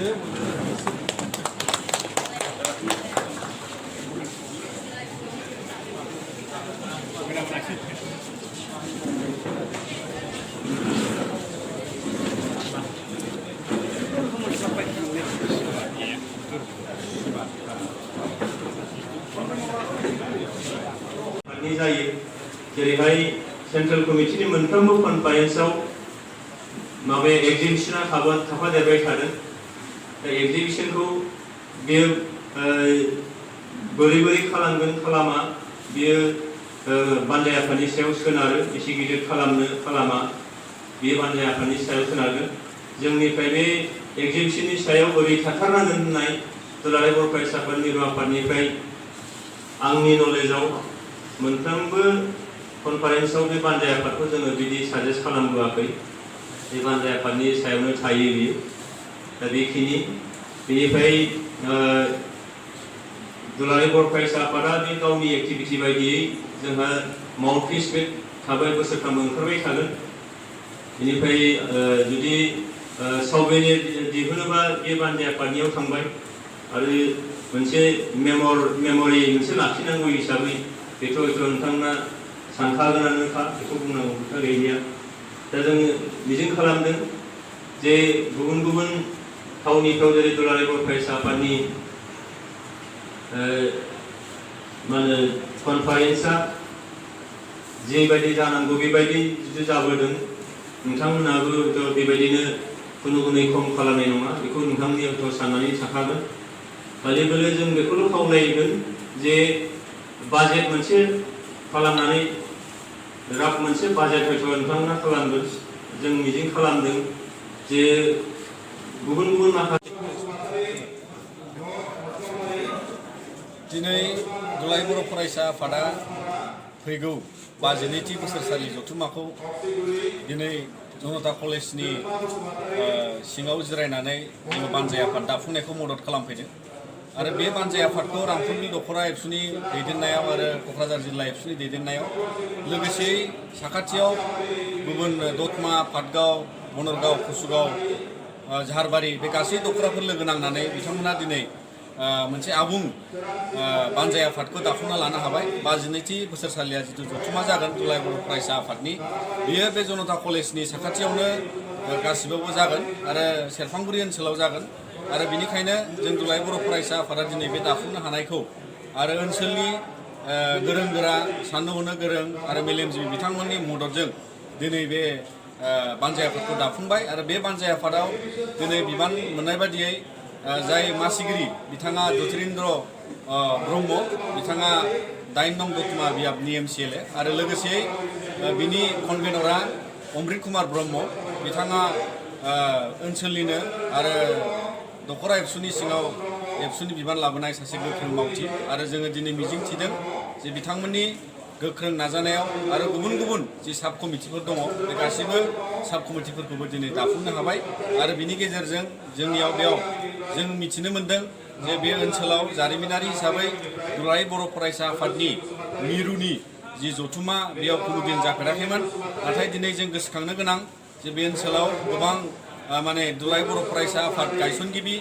जायो जेरैहाय सेन्ट्रेल कमिटिनि मोनफ्रोमबो कनफारेन्सआव माबे एक्जिबिशना थाफादेरबाय थादों दा एक्जिबिशनखौ बेयो बोरै खालामगोन खालामा बेयो बानजाय आफादनि सायाव सोनारो एसे गिदिर खालामा बेयो बानजाय आफादनि सायाव सोनारगोन जोंनिफ्राय बे एक्जिबिशननि सायाव बोरै थाथारनांगोन होननाय दुलाराय बर' फरायसा आफाद मिरु आफादनिफ्राय आंनि नलेजाव मोनफ्रोमबो कनफारेन्सआव बे बानजाय आफादखौ जोङो बिदि साजेस्ट खालामबोआखै बे बानजाय आफादनि सायावनो थायो बियो दा बेखिनि बेनिफ्राय दुलाराय बर' फरायसा आफादा बे गावनि एक्टिभिटि बायदियै जोंहा माउथपिस बे थाबाय बोसोरफ्रामबो ओंखारबाय थागोन बेनिफ्राय जुदि सावभेनिर दिहुनोबा बे बानजाय आफादनियाव थांबाय आरो मोनसे मेम'रि मोनसे लाखिनांगौ हिसाबै बेथ' नोंथांमोना सानखागोनानोखा बेखौ बुंनांगौ खोथा गैलिया दा जों मिजिं खालामदों जे गुबुन गुबुन थावनिफ्राव जेरै दुलाराय बर' फरायसा आफादनि मा होनो कनफारेन्सआ जेबायदि जानांगौ बेबायदि जुदि जाबोदों नोंथांमोनाबो बेबायदिनो खुनु खम खालामनाय नङा बेखौ नोंथांमोनियावथ' साननानै थाखागोन खालिबोले जों बेखौल' खावलायगोन जे बाजेट मोनसे खालामनानै राफ मोनसे बाजेट हयथ' नोंथांमोना खालामगोन जों मिजिं खालामदों जे गुबुन माखासे दिनै दुलाराय बर' फरायसा आफादा फैगौ 52थि बोसोरसालि जथुम्माखौ दिनै जनता कलेजनि सिङाव जिरायनानै जोङो बानजाय आफाद दाफुंनायखौ मदद खालामफैदों आरो बे बानजाय आफादखौ रामफुरनि दख'रा एबसुनि दैदेननायाव आरो क'क्राझार जिल्ला एबसुनि दैदेननायाव लोगोसे साखाथियाव गुबुन दतमा पाटगाव बनरगाव कसुगाव झारबारि बे गासै दख'राफोर लोगो नांनानै बिथांमोना दिनै मोनसे आबुं बानजाय आफादखौ दाफुंना लानो हाबाय 52थि बोसोरसालिया जिथु जथुम्मा जागोन दुलाराय बर' फरायसा आफादनि बियो बे जनता कलेजनि साखाथियावनो गासिबावबो जागोन आरो सेरफांगुरि ओनसोलाव जागोन आरो बेनिखायनो जों दुलाराय बर' फरायसा आफादा दिनै बे दाफुंनो हानायखौ आरो ओनसोलनि गोरों गोरा साननो हनो गोरों आरो मेलेमजिबि बिथांमोननि मददजों दिनै बे बानजाय आफादखौ दाफुंबाय आरो बे बानजाय आफादाव दिनै बिबान मोननाय बादियै जाय मासिगिरि बिथाङा ज्योतिरिन्द्र ब्रह्म बिथाङा 8 नं दतमा बियाबनि MCLA आरो लोगोसे बिनि कनभेनरा अमृत कुमार ब्रह्म बिथाङा ओनसोलनिनो आरो दख'रा एबसुनि सिङाव एबसुनि बिबान लाबोनाय सासे गोख्रों मावथि आरो जोङो दिनै मिजिं थिदों जे बिथांमोननि गोख्रों नाजानायाव आरो गुबुन जि साब कमिटिफोर दङ बे गासैबो साब कमिटिफोरखौबो दिनै दाफुंनो हाबाय आरो बिनि गेजेरजों जोंनियाव बेयाव जों मिथिनो मोन्दों जे बे ओनसोलाव जारिमिनारि हिसाबै दुलाराय बर' फरायसा आफादनि मिरुनि जि जथुम्मा बेयाव कुनु दिन जाफेराखैमोन नाथाय दिनै जों गोसोखांनो गोनां जे बे ओनसोलाव गोबां माने दुलाराय बर' फरायसा आफाद गायसनगिरि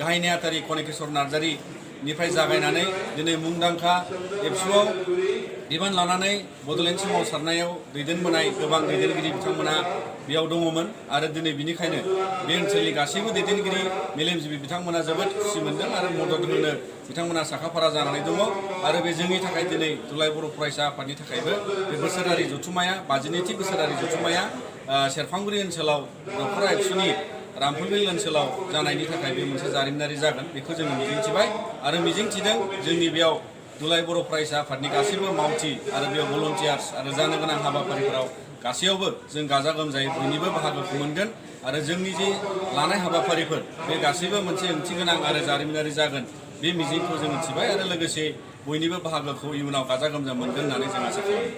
गाहाय नेहाथारि कनकेश्वर नार्जारिनिफ्राय जागायनानै दिनै मुंदांखा एबसुआव बिबान लानानै बड'लेण्ड सोमावसारनायाव दैदेनबोनाय गोबां दैदेनगिरि बिथांमोना बेयाव दङमोन आरो दिनै बिनिखायनो बे ओनसोलनि गासैबो दैदेनगिरि मेलेमजिबि बिथांमोना जोबोद खुसि मोन्दों आरो मदद होनो बिथांमोना साखाफारा जानानै दङ आरो बे जोंनि थाखाय दिनै दुलाराय बर' फरायसा आफादनि थाखायबो बे बोसोरारि जथुम्माया 52थि बोसोरारि जथुम्माया सेरफांगुरि ओनसोलाव दख'रा एबसुनि रामफुरबिल ओनसोलाव जानायनि थाखाय बे मोनसे जारिमिनारि जागोन बेखौ जोङो मिजिंथिबाय आरो मिजिंथिदों जोंनि बेयाव दुलाराय बर' फरायसा आफादनि गासैबो मावथि आरो बेयाव भलन्टियार्स आरो जानो गोनां हाबाफारिफोराव गासैयावबो जों गाजा गोमजायै बयनिबो बाहागोखौ मोनगोन आरो जोंनि जि लानाय हाबाफारिफोर बे गासैबो मोनसे ओंथि गोनां आरो जारिमिनारि जागोन बे मिजिंखौ जों मिथिबाय आरो लोगोसे बयनिबो बाहागोखौ इयुनाव गाजा गोमजा मोनगोन होननानै जों आसा खालामो।